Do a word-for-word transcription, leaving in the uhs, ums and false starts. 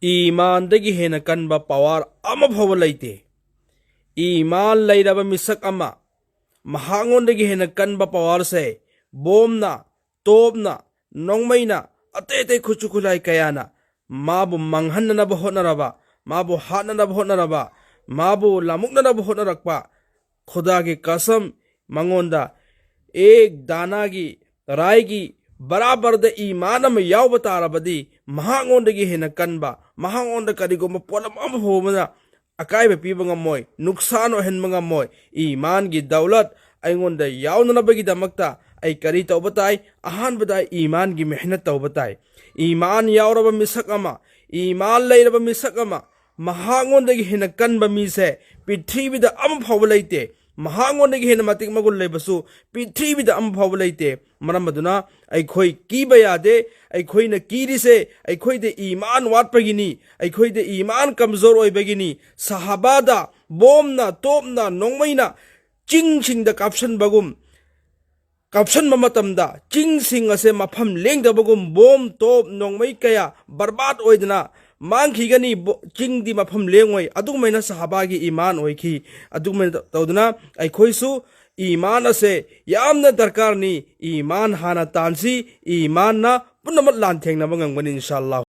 ꯏꯃꯥꯟꯗꯒꯤ ꯍꯦꯟꯅ ꯀꯟꯕ ꯄꯋꯥꯔ ꯑꯃ ꯐꯥꯎꯕ ꯂꯩꯇꯦ꯫ ꯏꯃꯥꯟ ꯂꯩꯔꯕ ꯃꯤꯁꯛ ꯑꯃ, ꯃꯍꯥꯛꯉꯣꯟꯗꯒꯤ ꯍꯦꯟꯅ ꯀꯟꯕ ꯄꯋꯥꯔꯁꯦ ꯕꯣꯝꯅ, ꯇꯣꯞꯅ, ꯅꯣꯡꯃꯩꯅ, ꯑꯇꯩ ꯑꯇꯩ ꯈꯨꯠꯁꯨ ꯈꯨꯠꯂꯥꯏ ꯀꯌꯥꯅ ꯃꯥꯕꯨ ꯃꯥꯡꯍꯟꯅꯅꯕ ꯍꯣꯠꯅꯔꯕ, ꯃꯥꯕꯨ ꯍꯥꯠꯅꯅꯕ ꯍꯣꯠꯅꯔꯕ, ꯃꯥꯕꯨ ꯂꯥꯃꯨꯛꯅꯅꯕ ꯍꯣꯠꯅꯔꯛꯄ, ꯈꯨꯗꯥꯒꯤ ꯀꯁꯝ, ꯃꯉꯣꯟꯗ ꯑꯦꯛ ꯗꯥꯅꯥꯒꯤ ꯔꯥꯏꯒꯤ ꯕꯔꯥꯕꯔꯗ ꯏꯃꯥꯟ ꯑꯃ ꯌꯥꯎꯕ ꯇꯥꯔꯕꯗꯤ, ꯃꯍꯥꯛꯉꯣꯟꯗꯒꯤ ꯍꯦꯟꯅ ꯀꯟꯕ, ꯃꯍꯥꯛꯉꯣꯟꯗ ꯀꯔꯤꯒꯨꯝꯕ ꯄꯣꯠꯂꯝ ꯑꯃ ꯐꯥꯎꯕꯅ ꯑꯀꯥꯏꯕ ꯄꯤꯕ ꯉꯝꯃꯣꯏ, ꯅꯨꯛꯁꯥꯟ ꯑꯣꯏꯍꯟꯕ ꯉꯝꯃꯣꯏ꯫ ꯏꯃꯥꯟꯒꯤ ꯗꯧꯂꯠ ꯑꯩꯉꯣꯟꯗ ꯌꯥꯎꯅꯅꯕꯒꯤꯗꯃꯛꯇ ꯑꯩ ꯀꯔꯤ ꯇꯧꯕ ꯇꯥꯏ? ꯑꯍꯥꯟꯕꯗ ꯑꯩ ꯏꯃꯥꯟꯒꯤ ꯃꯦꯍꯅꯠ ꯇꯧꯕ ꯇꯥꯏ꯫ ꯏꯃꯥꯟ ꯌꯥꯎꯔꯕ ꯃꯤꯁꯛ ꯑꯃ, ꯏꯃꯥꯟ ꯂꯩꯔꯕ ꯃꯤꯁꯛ ꯑꯃ, ꯃꯍꯥꯛꯉꯣꯟꯗꯒꯤ ꯍꯦꯟꯅ ꯀꯟꯕ ꯃꯤꯁꯦ ꯄ꯭ꯔꯤꯊꯤꯕꯤꯗ ꯑꯃ ꯐꯥꯎꯕ ꯂꯩꯇꯦ꯫ ꯃꯍꯥꯛꯉꯣꯟꯗꯒꯤ ꯍꯦꯟꯅ ꯃꯇꯤꯛ ꯃꯒꯨꯟ ꯂꯩꯕꯁꯨ ꯄ꯭ꯔꯤꯊꯤꯕꯤꯗ ꯑꯃ ꯐꯥꯎꯕ ꯂꯩꯇꯦ꯫ ꯃꯔꯝ ꯑꯗꯨꯅ ꯑꯩꯈꯣꯏ ꯀꯤꯕ ꯌꯥꯗꯦ꯫ ꯑꯩꯈꯣꯏꯅ ꯀꯤꯔꯤꯁꯦ ꯑꯩꯈꯣꯏꯗ ꯏꯃꯥꯟ ꯋꯥꯠꯄꯒꯤꯅꯤ, ꯑꯩꯈꯣꯏꯗ ꯏꯃꯥꯟ ꯀꯝꯖꯣꯔ ꯑꯣꯏꯕꯒꯤꯅꯤ꯫ ꯁꯍꯥꯕꯥꯗ ꯕꯣꯝꯅ, ꯇꯣꯞꯅ, ꯅꯣꯡꯃꯩꯅ ꯆꯤꯡꯁꯤꯡꯗ ꯀꯥꯞꯁꯟꯕꯒꯨꯝ, ꯀꯥꯞꯁꯟꯕ ꯃꯇꯝꯗ ꯆꯤꯡꯁꯤꯡ ꯑꯁꯦ ꯃꯐꯝ ꯂꯦꯡꯗꯕꯒꯨꯝ ꯕꯣꯝ, ꯇꯣꯞ, ꯅꯣꯡꯃꯩ ꯀꯌꯥ ꯕꯔꯕꯥꯗ ꯑꯣꯏꯗꯅ ꯃꯥꯡꯈꯤꯒꯅꯤ꯫ ꯕꯣ-, ꯆꯤꯡꯗꯤ ꯃꯐꯝ ꯂꯦꯡꯉꯣꯏ꯫ ꯑꯗꯨꯒꯨꯝꯍꯥꯏꯅ ꯁꯍꯥꯕꯥꯒꯤ ꯏꯃꯥꯟ ꯑꯣꯏꯈꯤ꯫ ꯑꯗꯨꯒꯨꯝꯍꯥꯏꯅ ꯇꯧ-, ꯇꯧꯗꯅ ꯑꯩꯈꯣꯏꯁꯨ ꯏꯃꯥꯟ ꯑꯁꯦ ꯌꯥꯝꯅ ꯗꯔꯀꯥꯔꯅꯤ꯫ ꯏꯃꯥꯟ ꯍꯥꯟꯅ ꯇꯥꯟꯁꯤ꯫ ꯏꯃꯥꯟꯅ ꯄꯨꯝꯅꯃꯛ ꯂꯥꯟꯊꯦꯡꯅꯕ ꯉꯝꯒꯅꯤ, ꯏꯟꯁꯥ ꯑꯜꯂꯥꯍ꯫